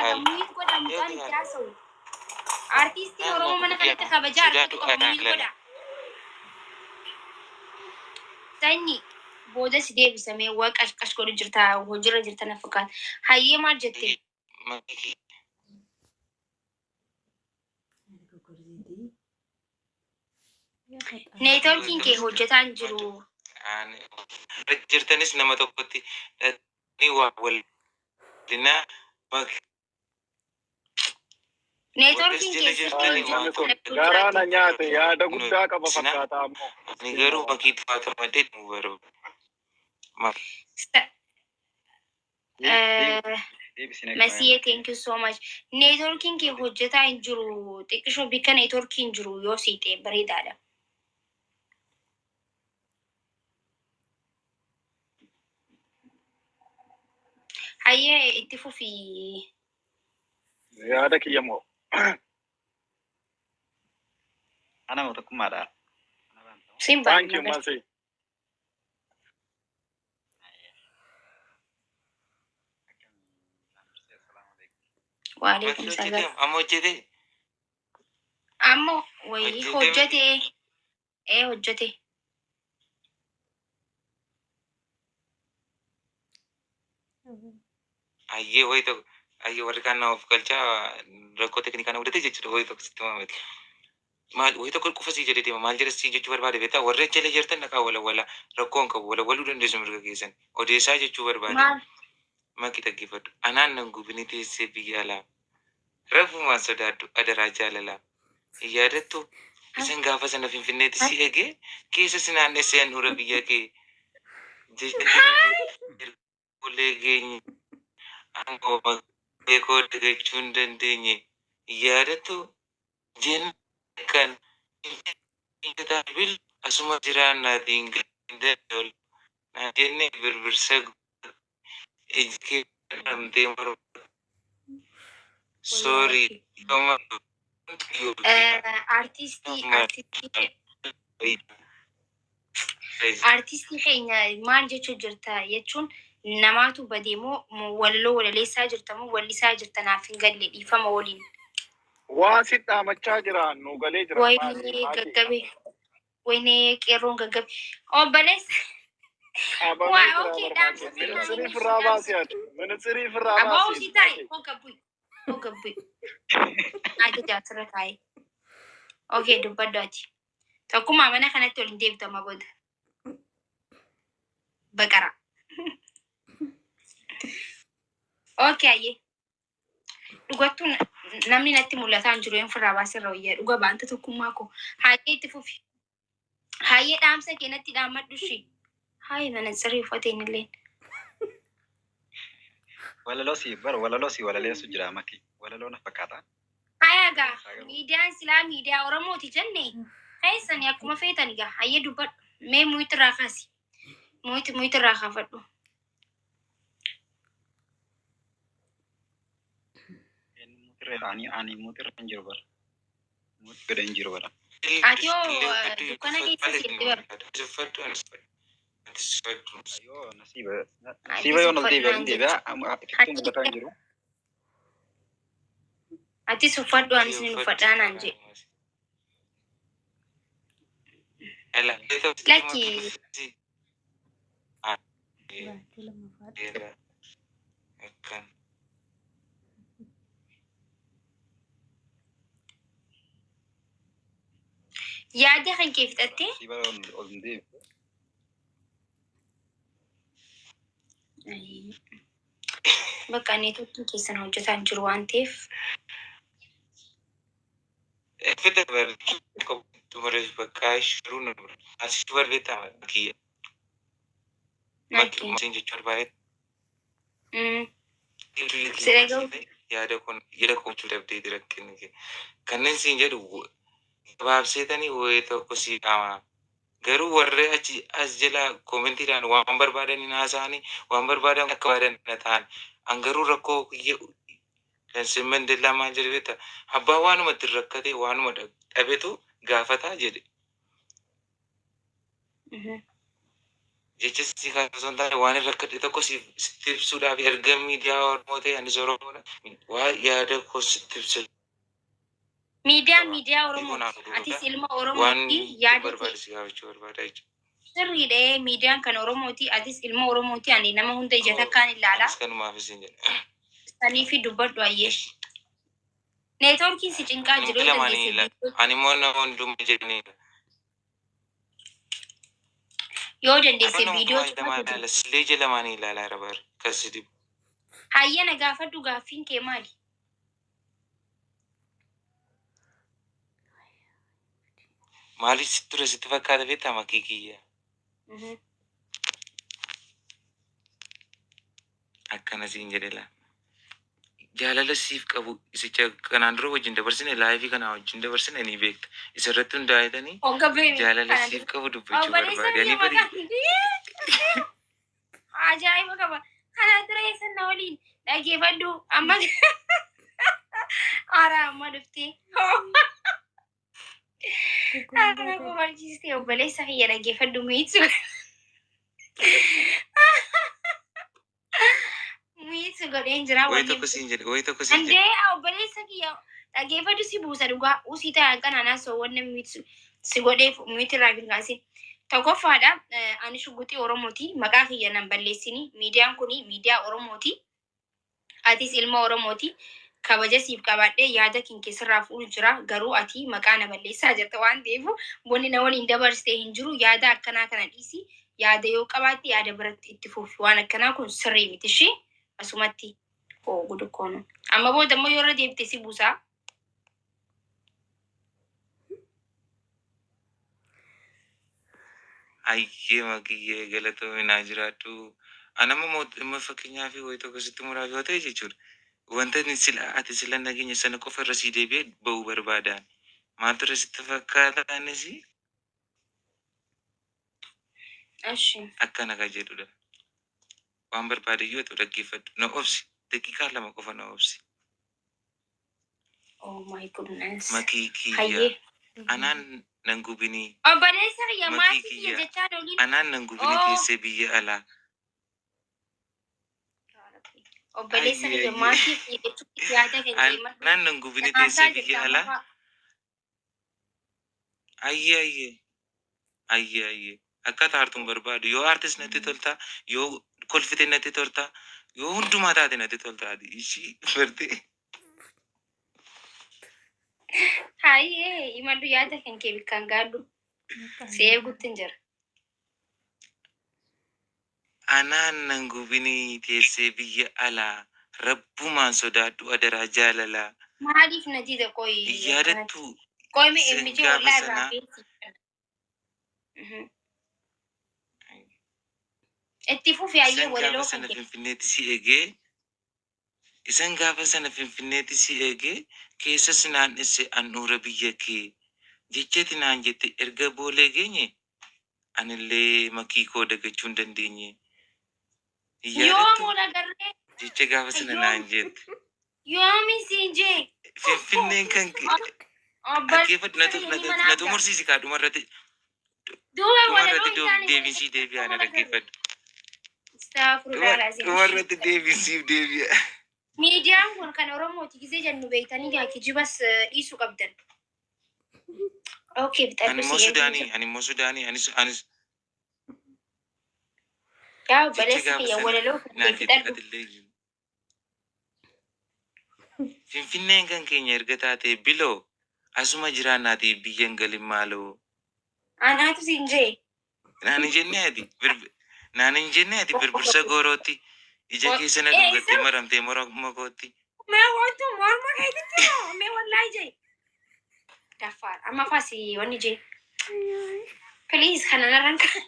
Godhaa haala. mute godhaa mucaan Eegi itti haala. haasa'u. Artiistiin Oromoo mana kanatti kabajaa Sodaadhu argatu qaba mute alala. godhaa. Sanyi booda si deebisamee waa qashqash godhu jirta hojiirra jirta na fakkaata. Hayyee maal jette? Neetworkiin kee hojjetaa hin jiru. Jirtanis nama tokkotti dhaqanii waa walinaa Neetworkiin kee jala sirrii jirtanii hin jiru. waan Namni kun Lakkuu garaa na jiraate. nyaate yaada guddaa qaba Sina fakkaata ammoo. ani garuu makii to'ata malee nu barbaada. Masiyee thank you so much. Neetworkiin kee hojjetaa hin jiru. Xiqqishoo bikka neetworkiin hin jiru yoo siite bareedaadha. Hayyee itti fufii. Yaada kiyya moo? Ana moo tokkummaadha. Siin Thank you baay'ee Masi. Waalaikum Makii salaam. hojjetee amma hojjetee Ammoo wayii hojjetee hojjetee ee hojjete. Ayyee wayi tokko ayyee warri kaan nama of galchaa rakkoo teknikaa nama mudate jechuudha wayi tokko sitti mamate. Maal wayi tokko qofa sii jedhee deema maal jedha sii jechuu barbaade beektaa warri jala jirtan dhaqaa walawwala rakkoo hin qabu walawwaluu dandeessu mirga keessan odeessaa jechuu barbaade. Maal? Maki dhaggeeffadhu anaan nan gubini teessee biyya alaa rabbumaan sodaadhu adaraa jaalalaa hin yaadattu isan gaafa sana finfinneetti si eegee keessa si naannessee handhuura biyya kee jecha ulee geenye aangoo beekoo dagachuu hin dandeenye yaadattu jenne kan bil asuma jiraannaatiin ganda naan jenne birbirsa iji kee dhamtee morma soorii Artistii artistii artistii keenya maal jechuu jirta jechuun namaatu badee moo moo walaloo walaleessaa jirta moo wallisaa jirta naaf hin galle dhiifama waliin. Waa si dhaamachaa jira nu galee jira maali Wayinee maali gaggabe wayinee qeerroon gaggabe obboleessa qabamee waa jira okee barbaade. dhaamsa seenaa Ministirii inni firraa dhaamsa. baasi ati. Ministirii firraa Aboo baasi. si taa'e hogga bu'i hogga bu'i ajaja asirra taa'e. Okee dubbadhu ati. Tokkummaa mana kanatti ol hin deebitu amma booda. Baqara. Okee ayyee. Dhugattuu namni natti mul'ataa hin jiru een firraa baasirra wayyaa dhuga baanta tokkummaa koo. Hayyee itti fufi. Hayyee dhaamsa kee natti dhaammadhu ishee. Hayi mana tsirii uffateen illeen. Walaloo si bara walaloo si walaleessu jira maki. Walaloo na fakkaata. Haya gaa miidiyaan silaa miidiyaa Oromooti jenne keessani akkuma feetan gaa hayyee dubbadhu. Mee muyit irraa kaasi. Muyit muyit irraa kaafadhu. Muutirreedha ani ani muutirra hin jiru bara. Muuti godhe hin jiru bara. Ati hoo dukkana keessa seente bara. Yoo nasiiba Ati nasiiba yoo nas deebi'a uffadhu hin naan deebi'a jecha. amma iftuun mul'ataa hin jiru. Atis uffadhu anis ni uffadhaa naan jedhe. Lakki yaada kan kee fixattee Nasiiba yoo ol hin deebi'u. bakka neetworkiin keessan hojjetaa hin jiru waan ta'eef. Natti. Si dhaga'u. Yaada kun yaada kun dabdee rakkinni kee kanneen siin jedhu gabaabseetanii wayii tokko sii qaama. Garuu warri achi as jala koomentiidhaan waan barbaadan hin haasa'anii waan barbaadan akka barbaadan na ta'an. An garuu rakkoo kiyya Nelson Mandela maal jedhe beektaa? Abbaa waanuma ittiin rakkate waanuma dhabetu gaafataa jedhe. Jecha si kaasuu osoo hin taane waan irra rakkadhe tokko siif sitti ibsuudhaaf erga miidiyaa Oromoo ta'e anis Oromoodha. Waa yaada koo sitti ibsa Miidiyaan qaba. miidiyaa Hiikoo naaf Oromooti. Atis godhuudha. ilma Waan Oromooti. Yaada kee barbaade si gaafachuu barbaada jechuudha. sirriidha. Miidiyaan kan Oromooti. Atis ilma Oromooti. Ani nama hunda ija takkaan ilaala. Anis kanumaaf isin jedha. Sanii fi dubbadhu ayyee. Neetwoorkiin si cinqaa jiru Nuti yoo lamaanii dandeesse ilaala. viidiyoo Ani immoo nama hundumaa jedhaniidha. yoo Ani dandeesse nama viidiyoo hundumaa lamaan cufatu. ilaala. Sillee ija lamaanii ilaalaa jira bara. Kasi dhibu. Hayyee na gaafadhu gaaffiin kee maali? Maaliif sitti ture sitti fakkaata beektaa makii kiyya? Akkana siin jedhe laa. Jaalala siif qabu isicha kanaan dura wajjin dabarsine live kanaa wajjin dabarsine ni beekta. Isa irratti hundaa'etanii Hogga beemi jaalala kana siif dura. qabu dubbachuu Obboleessa barbaade. biyya Ani bari maqaan ajaa'iba qaba. Kana dura eessan na waliin dhaggeeffadhu amma haaraa amma dhuftee. Haara koo barsiistee obboleessa kiyya dhaggeeffadhu miitu. Miitu godheen jira Wayii wanni. tokko siin jedhe, wayii tokko siin jedhe. Andee obboleessa kiyya dhaggeeffadhu si buusa dhugaa usii ta'an kanaan haasoo wanni miitu si godheef miitu irraa hin kaasin. Tokkoffaadha ani shugguxii Oromooti maqaa kiyya nan balleessini miidiyaan kuni miidiyaa Oromooti. Atis ilma Oromooti. Kabaja siif qabaadhee yaada kin keessarraa fuudhu jira. Garuu ati maqaa na balleessaa jirta waan ta'eef wanni na waliin dabarsitee hin jiru. Yaada akkanaa kana dhiisi. Yaada yoo qabaatte yaada biratti itti fufi. Waan akkanaa kun sirrii miti ishee asumatti oo gudukkoonu. Amma booda immoo yoo irra deebite si buusaa. Ayyee makiyyee galatoomi naa jiraadhu. Anama mootummaa fakkeenyaa fi wayii tokko sitti muraaf yoo ta'e jechuudha. Wanta inni sila ati sila nageenya sana qofa irra sii deebi'ee ba'uu barbaadaan. Maaltu irra sitti fakkaata anis Ashi. akkana kan jedhudha. Waan barbaade yoo ta'u dhaggeeffadhu. Na obsi. Daqiiqaa 2 qofa na obsi. Oh my goodness. Makii kiyya. Hayyee. Anaan nan gubinii. Obboleessa kiyya Makii maatii kiyya kiyya. jechaan oliin. Anaan nan gubinii Oh. teessee biyya alaa. Obboleessa Ayyee kiyya ayyee. maatii kiyya jechuun yaada kan kee maddu. Anaan nan gubinii teessee Haasaa biyya jirta alaa. amma. Ayyee ayyee. Ayyee ayyee. Akka taartuun barbaadu yoo aartis natti tolta, yoo kolfite natti tolta, yoo hundumaa taate natti tolta ati ishii bartee. Hayyee imallu yaada kan kee bikkaan gaadhu. Si eeguutti hin jira. Anaan nan gubinii teessee biyya alaa rabbumaan sodaadhu adaraa jaalalaa. Maaliif na dida qoyi akkanatti? Yaadattu Qoyi mi isin mijee gaafa ollaa irraa sanaa beeksi. Itti fufi hayyee isan gaafa walaloo kan sana kee. Finfinneetti si eegee isan gaafa sana Finfinneetti si eegee keessa si naannesse handhuura biyya kee jechati naan jette erga boolee geenye anillee makii koo dagachuu hin dandeenye. Hin Yoom yaadattu ol agarree? jecha gaafa sana Yoom? naan jette. Yoomi siin jee? Finfinneen kan dhaggeeffadhu Obboleessa kiyya ni na manaaf xumursiisi kaa dhumarratti Duuba walaloo dhumarratti hin taane deebiin sii deebi'aa na dhaggeeffadhu. Astaghfirullah Dhumarratti deebiin siif deebi'a. Miidiyaan kun kan Oromooti gisee jennu beektanii gaa kijibas dhiisuu qabdan. Okay, Ani bixadhu immoo si eeguu Sudaanii, jira. ani immoo Sudaanii, anis anis Yaa jecha obboleessa gaafa kiyya sana walaloo kan kee naan jette fixadhu. atillee Finfinneen kan keenya erga taatee biloo asuma jiraannaatii biyya hin galin maaloo. Anaatu siin jee. Naan hin jenne ati naan hin jenne ati birbirsa goorootti ija keessa na dhungattee maramtee morma kootti. Mee wantu morma keetitti moo mee wallaahi jee. Daffaar amma faasi wanni jee. Please kana narran kan.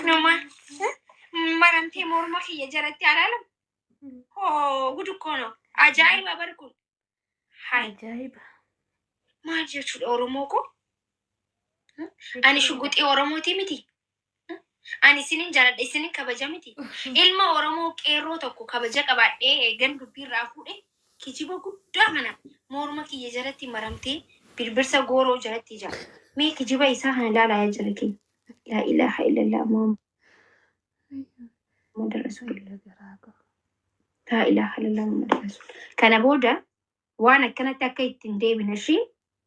Numa maramtee morma kiyya jalatti alaalam. Hoo gudukkono ajaa'iba bar kun. Hai Ajaa'iba. maal jechuudha Oromoo koo? Ani shugguxii Oromooti miti. Ani isinin jaaladha isinin kabaja miti. Ilma Oromoo qeerroo tokko kabaja qabaadhee eegan dubbiirraa fuudhe kijiba guddaa kana morma kiyya jalatti maramtee birbirsa gooroo jalatti ijaa. Mee kijiba isaa kana ilaalaa yaa jala keenya. Laa ilaaha illallah Muhammad Rasuulullah. Laa ilaaha illallah Muhammad Rasuul. Kana booda waan akkanatti akka ittiin deebine ishii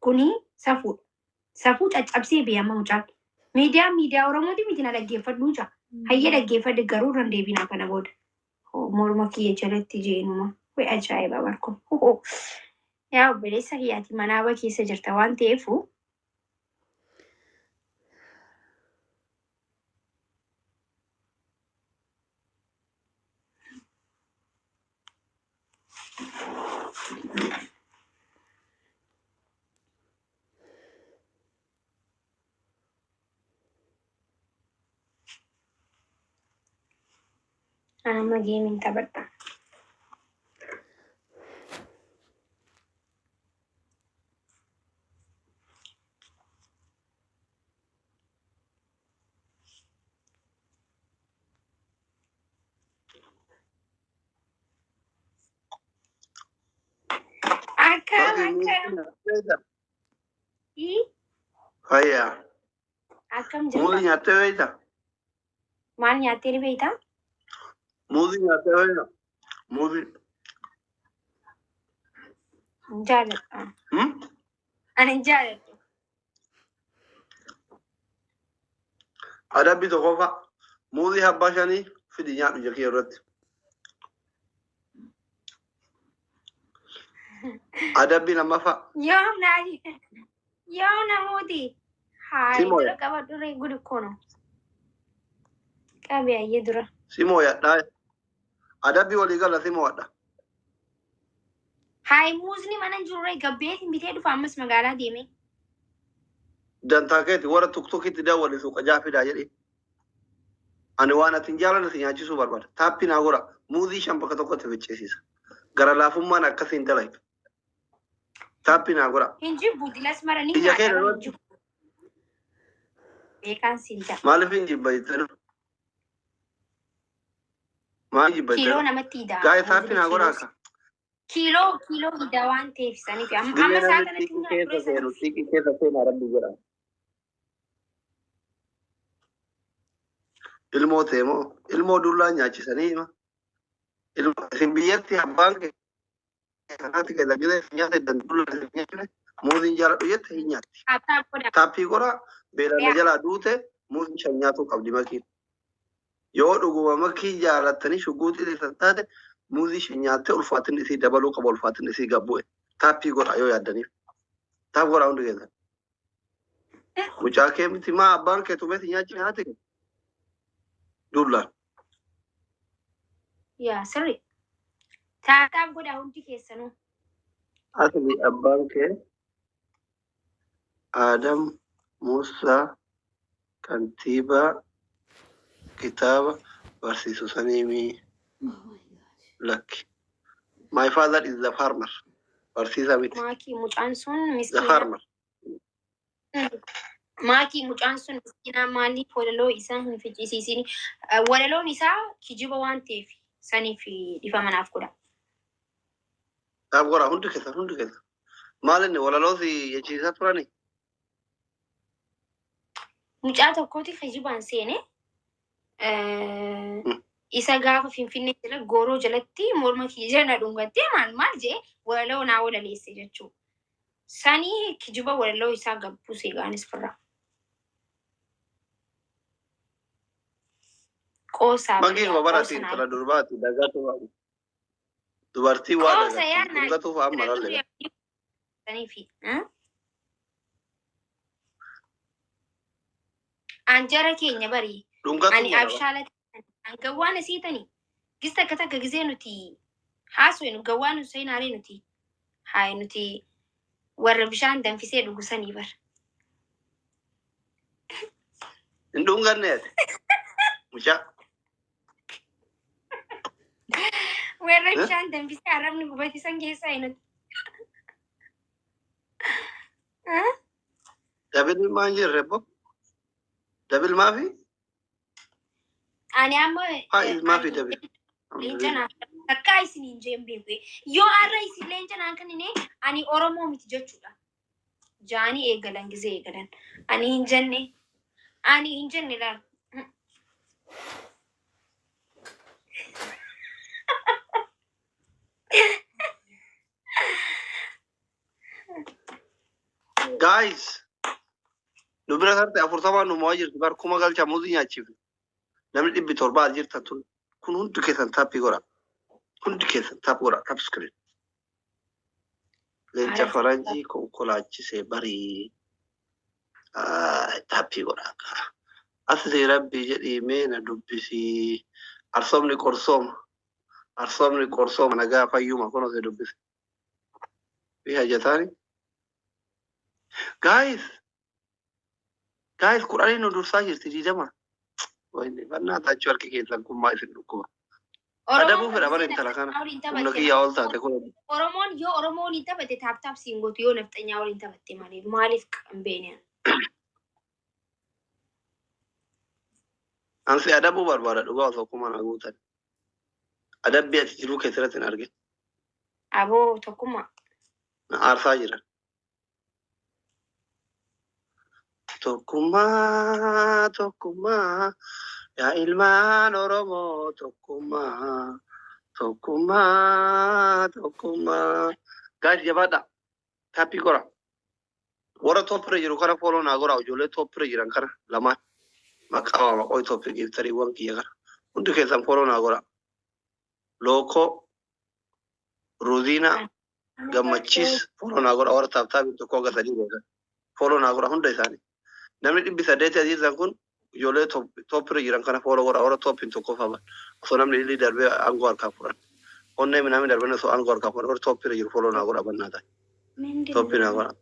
kuni safuudha. Safuu caccabsee beeyama mucaan. Miidiyaan miidiyaa Oromooti miti, na dhaggeeffadhuu jaa. Hayyee, dhaggeeffadhe, garuu irra hin deebinaa kana booda. Morma kiyya jalatti jeenuma. Way ajaa'iba barko. Yaa obboleessa kiyyaati, manaaba keessa jirta waan ta'eefu. Amma gameiin taphadha. Akkam akkam. Fayyaa. Akkam Muuzii jirta? nyaattee beektaa? Maal nyaattee ni beektaa? Muuzii nyaattee beektaa? Muuzii. Hin jaaladha. Hmm? Ani hin jaaladhu. Adabbii tokkoffaa. Muuzii habbaa shanii fidi, nyaadhu ija kee irratti. Adabbii lammaffaa. Yoom naa yoom namooti? Hayi, Simo. dura qabadhu ree, gudi kono. Qabi, ayyee, dura. Simoo yadhaa. Adabbii walii gala, simoo adha. Hayi, muuzni mana hin jiru ree, gabbeetiin bitee dhufa ammas magaalaa deemee. Dantaa keeti, warra tuktukitti dawwali, suuqa jaa fidaa jedhi. Ani waan ati hin jaalanne si nyaachisuu barbaada. Taappii naa gora. Muuzii shan bakka tokkotti ficcisiisa. Gara laafummaan akkasii hin dalagu. Taappii naa gora. Hin jibbu, dilas mara ni Ija kee nyaata, hin irratti jibbu. Beekaan siin ja'a. Maaliif hin jibba jettee? Maal jibba Kiiloo jettee? namatti hida. Gaa'e, taappii naa gora Muuzii akka. kiiloo hida waan ta'eef saniif amma Gizee amma sa'a namni kanatti xiiqii nyaadhu keessa ree seenu saniif. xiiqii keessa seenaa rabbi jedha. Ilmoo ta'e moo ilmoo dullaa nyaachisanii hima. Ilmoo isin biyyatti abbaan kee kanaatti keessa gizee isin nyaata eddan dullaa isin nyaachine, muuziin jaaladhu jette hin nyaatti. Taappaa godha. Taappii gora, beelana Yaa. jalaa duute, muuzii shan nyaatuu qabdi makiin. Yoo dhuguma makii jaalattanii shuguuxii isan taate, muuzii shan nyaattee ulfaatinni isii dabaluu qaba, ulfaatinni isii gabbu'e. Taappii godha yoo yaaddaniif. Taap godha hundi keessan. Mucaa kee miti maa abbaan kee tumee si nyaachise haati kee? Dullaan. Yaa, sirri. Taappaa godha hundi keessanuu. Asli abbaan kee Adam Musaa kantiibaa kitaaba barsiisu saniimi lakki. My father is the farmer. Barsiisaa miti. Maakii, mucaan sun The miskiina. farmer. Maakii, mucaan sun miskiina, maaliif walaloo isaa hin ficcisiisin? Walaloon isaa kijiba waan ta'eef saniif dhifa manaaf godha. Taap godha hundi keessan, hundi keessan. Maal inni walaloo si jechiisaa turani? Mucaa tokkooti kijibaan seene, isa gaafa Finfinnee jala gooroo jalatti morma kiyya jala na dhungattee maal maal jee walaloo naa walaleesse jechuudha. Sanii kijiba walaloo isaa gabbuse gaanis firra. Qoosaa Makii bari'a kuma qoosa barati naa intala durbaati dagatu dubartii waa qoosa yaa dagatti naa dhungatuuf amma lalle. saniifi. Anjara keenya bari Dhungatu ani mala. abshaala gawwaan asiitanii gis takka takka gizee nuti haasofnu gawwaan nu seenaalee nuti haa nuti warra bishaan danfisee dhugu sanii bar. Hin dhunganne ati. Mucaa. Warra Eh? bishaan danfisee arrabni gubatisan keessaa nuti. Dabil maan jirre bo. Dabil maafi? Ani amma Haa maafi ani dabil. leenca naaf takkaa isin hin jeen beeku. Yoo har'a isin leenca naan kennine ani Oromoo miti jechuudha. Jaanii eegalan gizee eegalan. Ani hin jenne. Ani hin jenne laal. Guys, nu bira tarte 40n nu mo'aa jirti bar 1000 galcha muuzii nyaachifne. Namni 700 as jirtan tun kun hundi keessan taappii godha. Hundi keessan tap godha tap screen. Leenca faranjii konkolaachisee barii taappii godha. Asli rabbii jedhii mee na dubbisii. Arsoomni qorsooma. Arsoomni qorsooma nagaa fayyuma kun osoo dubbise. Fi hajataani. Guys, guys 10 nu dursaa jirti 20. Wayne bannaa taachuu harki keessan kun maa isin dhukkuba. Adabuu Oromoon fedha bara kan intala kana. nafxanyaa waliin Humna taphatte kiyyaa ol taate kun. Oromoon yoo Oromoo waliin taphate tap tap siin gootu yoo nafxanyaa waliin taphatte malee maaliif hin beekne. Ansi adabuu barbaada dhugaa osoo kuma na guutan. Adabbii ati jiruu keessatti hin argin. Aboo tokkummaa. Na aarsaa jira. Tokkummaa tokkummaa yaa ilmaan Oromoo tokkummaa tokkummaa tokkummaa. Guys jabaadha. Taappii gora. Warra tooppirra jiru kana follow naa gora ijoollee tooppirra jiran kana lamaan. Maqaa waa maqoo tooppii giiftariiwwan kiyya kana. Hundi keessan follow naa gora. Lookoo, Ruuziinaa, Gammachiis follow naa gora warra taaptaabii tokko haga sadii beekan. Follow naa gora hunda isaanii. Namni 800 asiisan kun ijoollee tooppirra jiran kana follow godha warra tooppiin tokko faman. Osoo namni illee darbee aangoo harkaa fudhan. Onnee namni darbee osoo aangoo harkaa fudhan warra tooppirra jiru follow naa godha bannaa ta'e. Tooppii naa godha.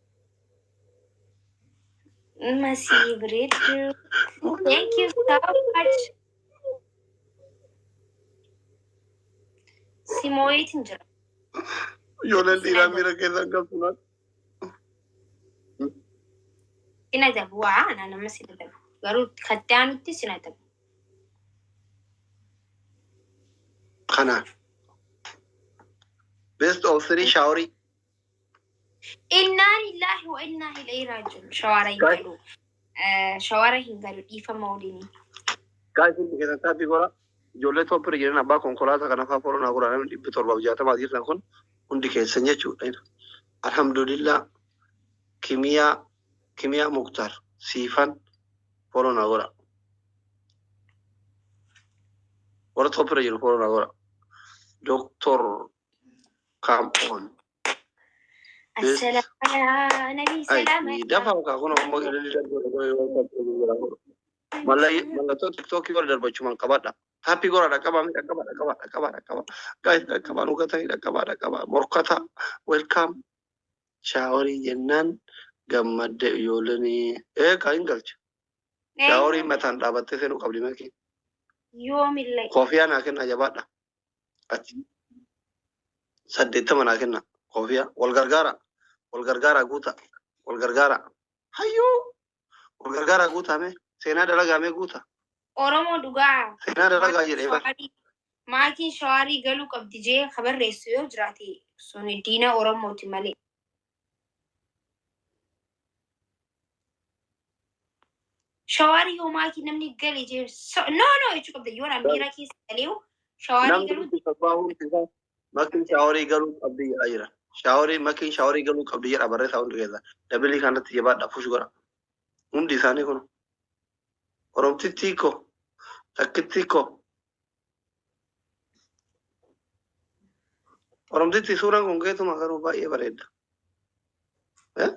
Masii bareedduu. Thank you so much. Simooyiitiin jira. Ijoolleen dhiiraa miira keessan qabdu naan. Sin adabu waa ana nama sin adabu. Garuu katti aanutti sin adabu. Kanaan. Best of three shaaworii. Innaa lillahi wa innaa ilayhi raaji'uun. Shawara hin galu. Shawara hin galu dhiifama waliin. Guys hundi keessan taappii godha. Ijoollee tooppirra jiran abbaa konkolaataa kana fa'aa follow naa godha namni 760 asiisan kun hundi keessan jechuudha. Alhamdulillah kimiyaa kimiyaa Muktaar siifan follow naa godha. Warra tooppirra jiru follow naa godha. Doktor Kaampoon. Best Assalamu nabii ay salaama. dafa kaa kun ammoo ililii darbuu mallattoo tiktookii warra darbachumaan qabadha. Taappii godha dhaqqabaa mi dhaqqabaa dhaqqabaa dhaqqabaa dhaqqabaa. Guys dhaqqabaa nu gatanii dhaqqabaa dhaqqabaa morkata welcome shaaworii jennaan gammadde ijoolleen ee kaa hin galcha. Shaaworii mataan dhaabattee seenuu qabdi makii. Yoomillee. Koofiyaa naa kenna jabaadha. Achi 80 naa kenna koofiyaa wal gargaara wal gargaara guuta wal gargaara hayyuu wal gargaara guutaa mee seenaa dalagaa mee guuta Oromoo dhugaa. seenaa dalagaa jedhee bar. Maakiin shawaarii galuu qabdi jee kabarreessu yoo jiraate sun diina Oromooti malee. Shawaarii yoo maakii namni gale jee no no jechuu qabda yoo miira keessa galee shawaarii Namni galuu 700 hundi isaa makiin shaaworii galuu qabdi jedhaa jira. Shaaworii makiin shaaworii galuu qabdi jedha barreessaa hundi keessa. Dabilii kanatti jabaadha fush godha. Hundi isaanii kun Oromtittii ko takkittii ko Oromtittii suuraan kun keetuma garuu baay'ee bareeda. Eh?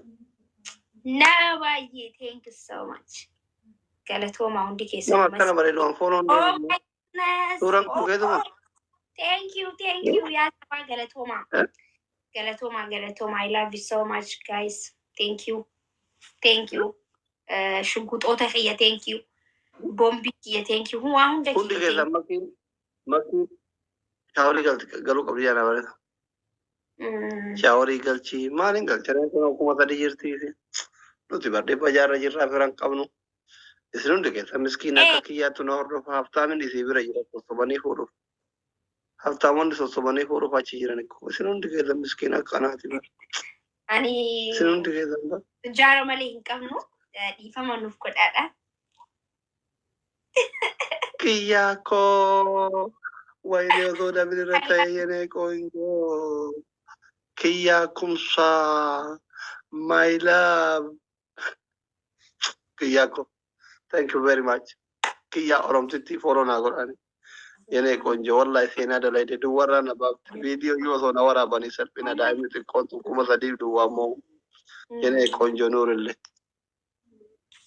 Nama baay'ee thank you so much. Galatoomaa hundi keessan Nama ammas. akkana bareedu waan fooloon Oh deemu. my goodness. Suuraan kun Oh, keetuma. oh. Thank you, thank you. Yaa sabaa galatoomaa. Eh? Galatoomaa, galatoomaa. I love you so much guys. Thank you. Thank you. Shugguxoota kiyya thank you. Bombii kiyya thank you. Waa hunda Hundi kiyya keessan thank makiin makiin shaaworii galuu qabdi jedha barreessa. you. Shaaworii galchii maaliin galcha? Kun 3000 jirti. Nuti bar 600 jirraa firan qabnu. Isin hundi keessan miskiina akka kiyyaatti na hordofa haftaamin isii bira jira sossobanii fuudhuuf. Haftaamonni sossobanii fuudhuuf achi jiran. Isin hundi keessan miskiina akka anaati bar. Ani Isin hundi keessan bar. jaara malee hin qabnu. Dhiifama nuuf godhaadha. Kiyyaa koo wayinee osoo dabili irra ta'e yenee qoonjoo. Kiyyaa kumsaa my love. Kiyyaa koo thank you very much. Kiyyaa Oromtitti follow naa godhani. Yenee qoonjoo wallahi seenaa dalayde duwwarraa na baafte. Viidiyoo yoo osoo na waraabanii salphina daa'imni xiqqoon tun 3000 duwwaa moo yenee qoonjoo nuurillee.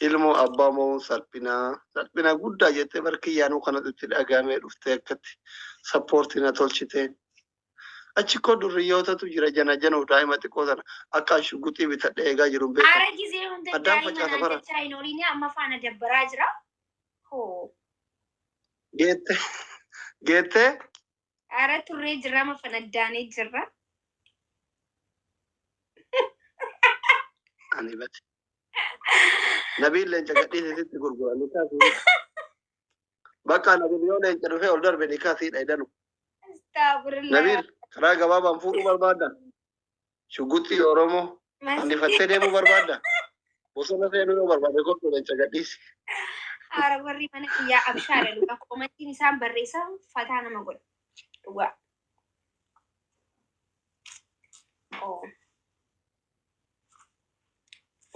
Ilmoo abbaa moo salphina salphina guddaa jettee barkiyyaanuu kanatti itti dhagahamee dhuftee akkatti sappoortii na tolchite. Achi koo durriyyootatu jira jana januuf daa'ima xiqqoo sana akka an shuguxii bitadhee eegaa jiru hin beekan. Ara gizee hunda Addaan daa'ima facaasa naan bara. jechaa hin ooliin amma faana dabbaraa jira. Hoo. Geette geettee Ara turree jira amma fanaddaanee jirra. ani bate. Nabiin leenca gadhiise sitti gurgura ni kaasii. Bakka nabiin yoo leenca dhufee ol darbe ni kaasiidha idanu. Astagfirullah. Nabiin karaa gabaabaan fuudhuu barbaadda. Shuguxii Oromoo Mas annifattee deemuu barbaadda. Bosona seenuu yoo barbaade kottu leenca gadhiisi. Ara warri mana kiyyaa abshaara dhugaa komantiin isaan barreessan fataa nama godha. Dhugaa. Oo.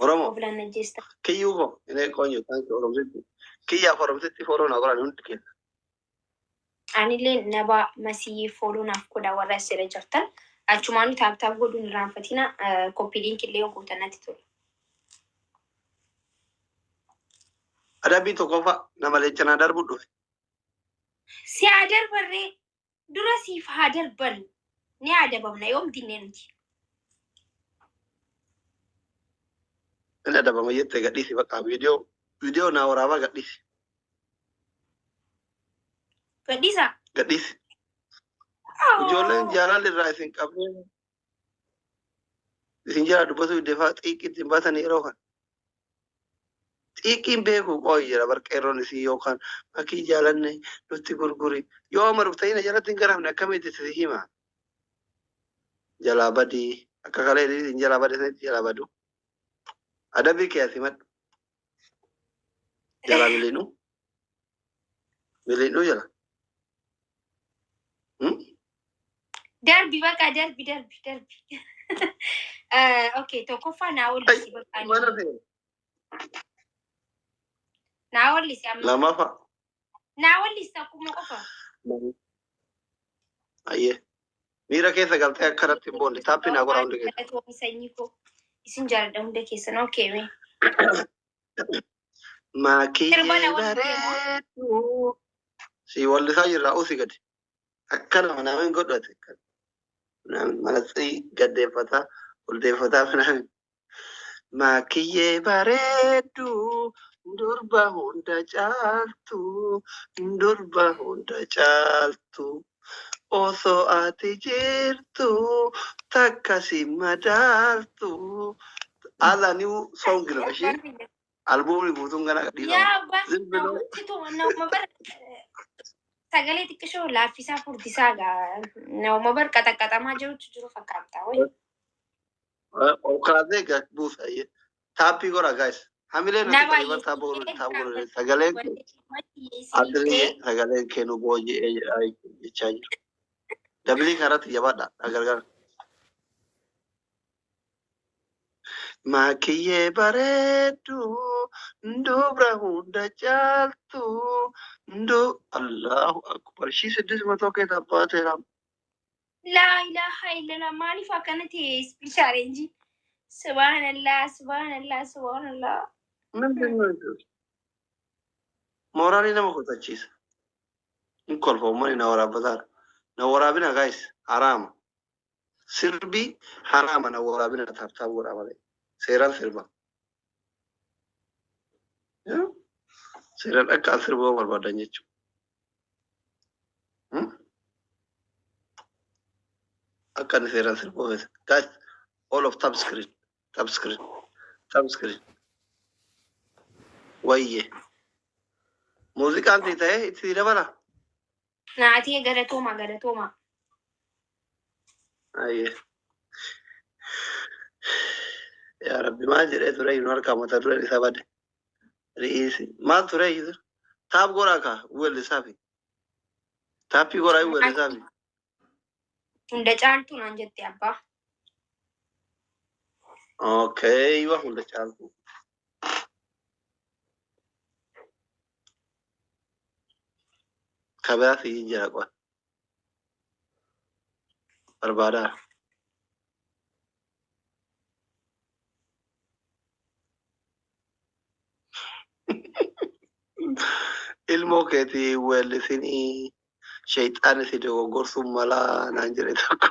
Oromoo Oblaan ajjeesta. kiyyuu koo inni qoonyo thank you Oromsitti. Kiyyaaf Oromsitti follow naa godhan hundi keessa. Anillee nabaa masii follow naaf godha warra asirra jirtan. Achumaanu tap tap godhuun irraanfatina koppii liinkii illee gootan natti tola. Adabbii tokkoffaa nama leenca naa darbu dhufe. Si haa darbarree dura siif haa darban ni adabamna yoom dinnee nuti. Inni adabama jettee gadhiisi bakka viidiyoo viidiyoo naa waraabaa gadhiisi Gadhiisa. gadhiisi. Ijoolleen jaalala irraa isin qabdee isin jala dubbatu defaa xiiqii ittiin baatan yeroo kana. Xiiqiin beeku qooyi jira barqeerroon isii yookaan makii jaalanne nutti gurguri. Yoo amma dhuftanii na jalatti hin garamne akkamitti si hima? Jalaa badii akka kalee isin jalaa badii sanitti jalaa badu. Adabbii kee asii madhu. Jalaa miliinuu. Miliinuu jala. Darbi bakka darbi darbi darbi. Okay, tokkoffaa naa Ay, wallisi bakka mana ani. ta'e. Naa wallisi amma. Lamaffaa. Naa wallisi akkuma qofa. Ayyee. Miira keessa galtee akkanatti hin boonne. Taappii naa godhaa hundi keessa. Galatoomii sanyii koo. Isin jaalladha hunda keessan. Okay, mee. Sirba Maakiyyee na waliin deemu. bareedduu. Si wallisaa jirraa usii gadi. Akkana manaamin godhate. Manaamin malaxii gaddeeffataa ol deeffataa manaamin. Maakiyyee bareedduu durba hunda caaltu durba hunda caaltu osoo ati jirtu takka si madaaltu. Ala new song ነው እሺ አልበሙ guutuun gana gadhiifama. Yaa abbaa ዝም ብሎ namatti nama bar sagalee xiqqishoo laaffisaa furdisaa gaa nama bar qaxaqaxamaa jirutu jiru fakkaata. Wayi. ol kaasee buusa. Taappii godha guys. Hamilee nuti Nama qajeelfata taapha godhu taapha godhu sagaleen adillee sagaleen kennu booji'ee jedhaa jechaa jiru. Dabilii kanarratti jabaadha gargaara. Maakiyyee bareedduu dubra hunda caaltu du Allahu akbar shii siddis matoo keessa abbaateera. Laa ilaaha illallah maaliif akkana ta'e ispishaarenji? Subhaanallah subhaanallah subhaanallah. ምንድን ነው ይሄ? Mooraalii nama kutachiisa. Hin kolfa uummanni na waraabbataa. Na waraabina guys haraama. Sirbi haraama na waraabina taaptaap godhaa malee. Seeraan sirba. Yaa? Seeraan akka an sirbuu barbaadan jechuudha. Akka inni seeraan sirbuu feesa. Guys all of tap screen tap screen tap screen. Wayye. Muuziqaan ta'e ta'ee itti dabala. Naatii galatooma galatooma. Ayyee. Yaa Rabbi maal jedhee ture nu harkaa mata dureen isaa bade. Ri'iisi. Maal ture iyyuu? Tap godhaa kaa weellisaafi. Taappii godhaa weellisaafi. Hunda caaltuu naan jette abbaa. Okay, waa hunda caaltu. Kabiraa fi jira qofa. Barbaadaa. Ilmoo keetii weellisinii sheexaan si dogoggorsuun malaa naan jedhe tokko.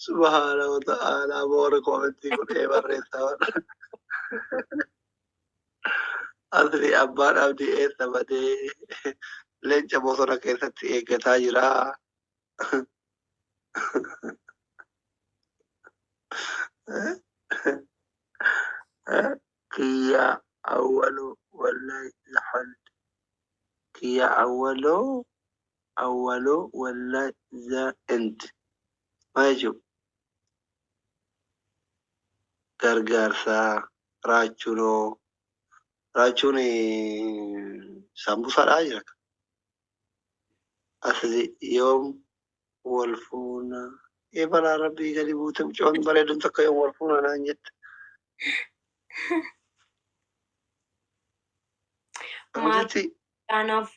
Subhaana wa ta'ala boora koomentii godhee barreessaa bara. Asli abbaan abdii eessa badee leenca bosona keessatti eeggataa jira. Kiyya awwaloo wallahi laxal. Kiyya awwaloo awwaloo wallahi the end. Maal jechuudha? Gargaarsaa raachunoo raachuun sambusaadhaa jira. Asli yoom wal fuuna? Ee balaa rabbii gadi buute mucoon bareeduun takka yoom wal fuuna naan jette. Maal Namtichi kanaaf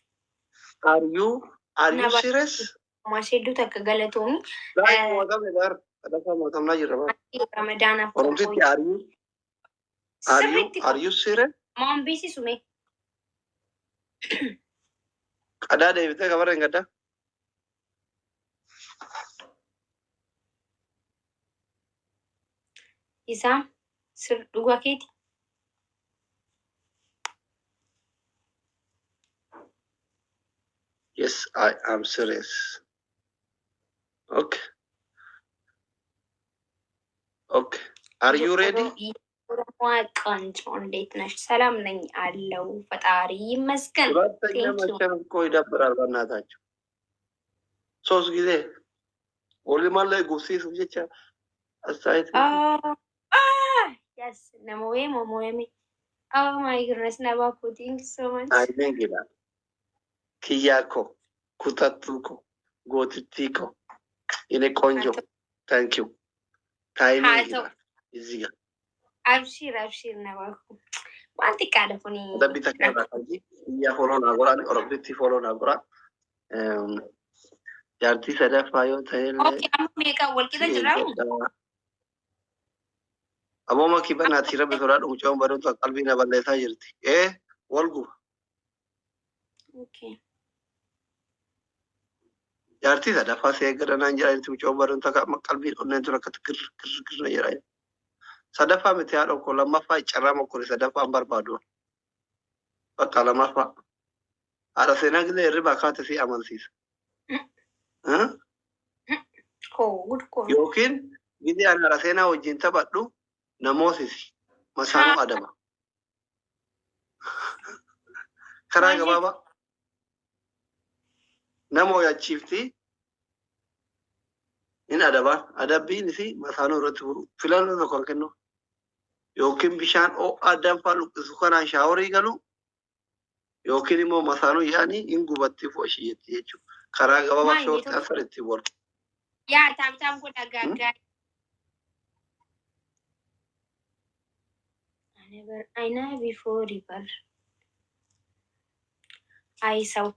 are you are you nama serious? hedduu takka galatoomi. Laayif mootamne bar sadaffaa mootamnaa jirra bar. Ramadaanaaf Oromtitti are you are you Sirriitti are you serious? maan beeksisume. Qadaa deebitee kabarra hin gaddaa? Isaa sir dhugaa keeti. Yes, I am serious. Okay. Okay. Are you ready? ኦሮሞ ቆንጆ እንዴት ነሽ? ሰላም ነኝ አለው ፈጣሪ ይመስገን። ሁለተኛ Thank you. መቼም እኮ ይደብራል። በእናታቸው ሶስት ጊዜ ወሊማን ላይ ጉብሲሱ ብቻ አስተያየት Yes, namoe momoeme. Oh my goodness, Nabako, thank you so much. አይሜን ይላል። ኪያኮ ኩተቱኮ ጎትቲኮ የኔ ቆንጆ ታንክ ዩ ታይሚንግ ሀተው ይላል እዚህ ጋር አብሺር አብሺር Nabako. Wanti qaala kuni dabbi takka irraa qabdi. Kiyya foloo naa godhaa Oromtitti foloo naa godhaa. Jaartii sadaffaa yoo ta'ellee Okay, amma meeqa wal si qixa jiraamu? eeggadha. Aboo makii bannaati rabbi sodaadhu mucaan bareedu qalbii na balleessaa jirti. Ee wal guba. Okay. Jaartii sadaffaa si eeggadha naan jedha jirti mucaan bareedu takka amma qalbii onneen tun akkatti gir gir gir na jedha. Sadaffaa miti haadha koo lammaffaa carraa mokkori sadaffaa hin barbaadu. Bakka lammaffaa. Haadha seenaa gilee hirribaa kaate si amansiisa. Koo good koo. Yookiin gizee ani haadha seenaa wajjin taphadhu namoosisi. Masaanuu adaba. Karaa Maal gabaabaa nama hoyachiifti in adabaan adabbiin isi masaanuu irratti furu filannoo tokko hin kennu yookiin bishaan ho'aa danfaa luqqisu kanaan shaaworii galu yookiin immoo masaanuu yaa'anii hin gubatti fo'ishii jetti jechuudha. Karaa gabaabaa Maal shoortii jedhu? asar itti wal. Yaa tap tap godha gaaggaa. I never, I know before river. I saw.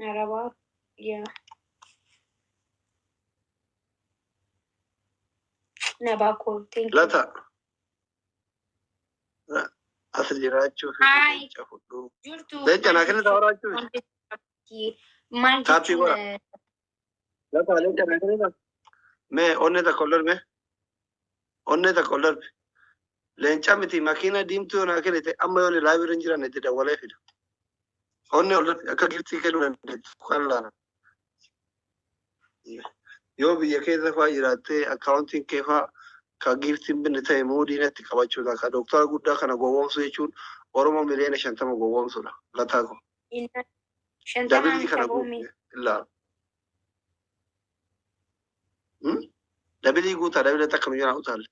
Araba, yeah. Nabako, thank you. Lata as jiraachuu fi Hi. leenca fudhu. Jirtu Leenca maal naa kennita jechuun waraachuu. maal Taappii jechuun godha. Lata leenca naa kennita. Mee onnee takka ol darbe. Onnee takka ol darbe. Leenca miti makiina diimtuu yoo naa kennite amma yoo laayibiriin jiran itti dawwalee fida. Onnee ol darbe akka giftii kennuu dandeettu kan laala. Yoo biyya keessa fa'aa jiraattee akkaawuntiin kee fa'aa ka giftiin binne ta'e muudii natti qabachuudha. Ka doktara guddaa kana gowwoomsu jechuun Oromoo miliyoona 50 gowwoomsuudha. Lataa ko. Shantamaa Dabilii kana miti aboo guutuu ilaala. Double guutaa, double takka nu jalaa utaalle.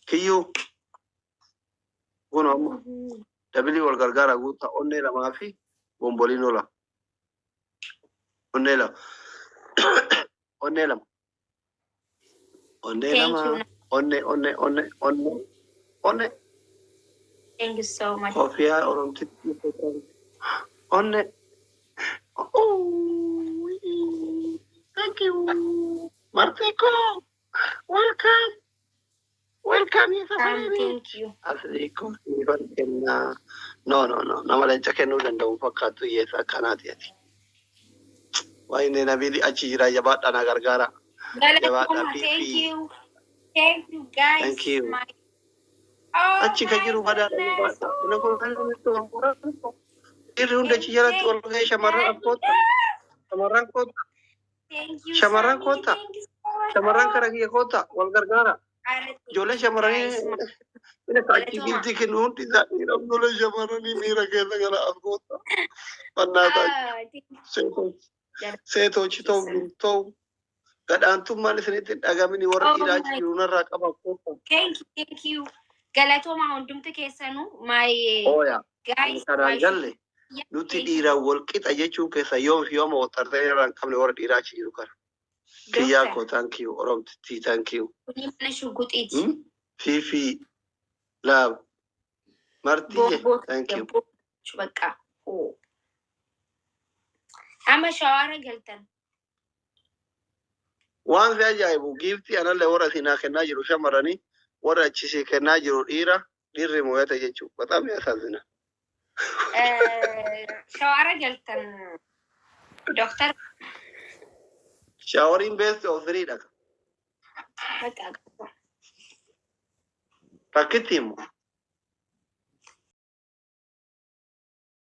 Kiyyuu kun ammoo double wal gargaara guutaa, onnee lamaa fi bomboliinoo lama. Onnee lama. Onnee lama. Onnee Thank lama. you. Onnee, onnee, onnee, onnee, onnee. Thank you so much. Kofiyaa Oromtitti. Onnee. Oh, thank you. Martico, welcome. Welcome, Thank you. Asliiko siifan kennaa. No, no, no. Nama leenca kennuu danda'u fakkaattu hiyyeessa akkanaati ati. Waayinee nabiili achi jira, jabaadhaa na gargaara. Jabaadhaa. Galatoma, thank Fifi. you. Thank you, guys. Thank you. My Oh Achi ka my jiru badaadha, goodness. jabaadhaa. Dhiirri hundi achi jalatti ol ga'ee, shamarran as kootta. Shamarran kootta. Thank you, Shamarran Sami. kootta. Thank you so much. Shamarran kara kiyya kootta wal gargaara. Ijoollee shamarranii inni akka achi Galatoma. giiftii kennu hundi isaa dhiira, ijoollee shamarranii miira keessa gara as kootta. Fannaataa Ah, thank you. ሴቶች ተው ተው, gadhaantummaan isinitti hin dhagamini, warra Oh dhiiraa achi my jiru narraa qaba kootta. Thank you, thank you. Galatoma hundumti keessanuu, my Ooya guys. Kanaan My galle nuti dhiiraan wal qixa jechuun keessa yoom fi yooma waxxartee irraa hin qabne warra dhiiraa achi jiru kana. Kiyyaa Doctor, koo, thank you. Oromtittii, thank you. Kuni mana shuguxiiti. Fifi laab martiyye, Bomboo thank you. በቃ amma shawaara galtan. Waan si ajaa'ibu, giiftii anallee warra siinaa kennaa jiru shamarranii, warra achi sii kennaa jiru dhiira, dhiirri moo'ata jechuudha. በጣም ያሳዝናል. Shawaara galtan, doctor. Showeriin best of three dha. በቃ Takkitti immoo.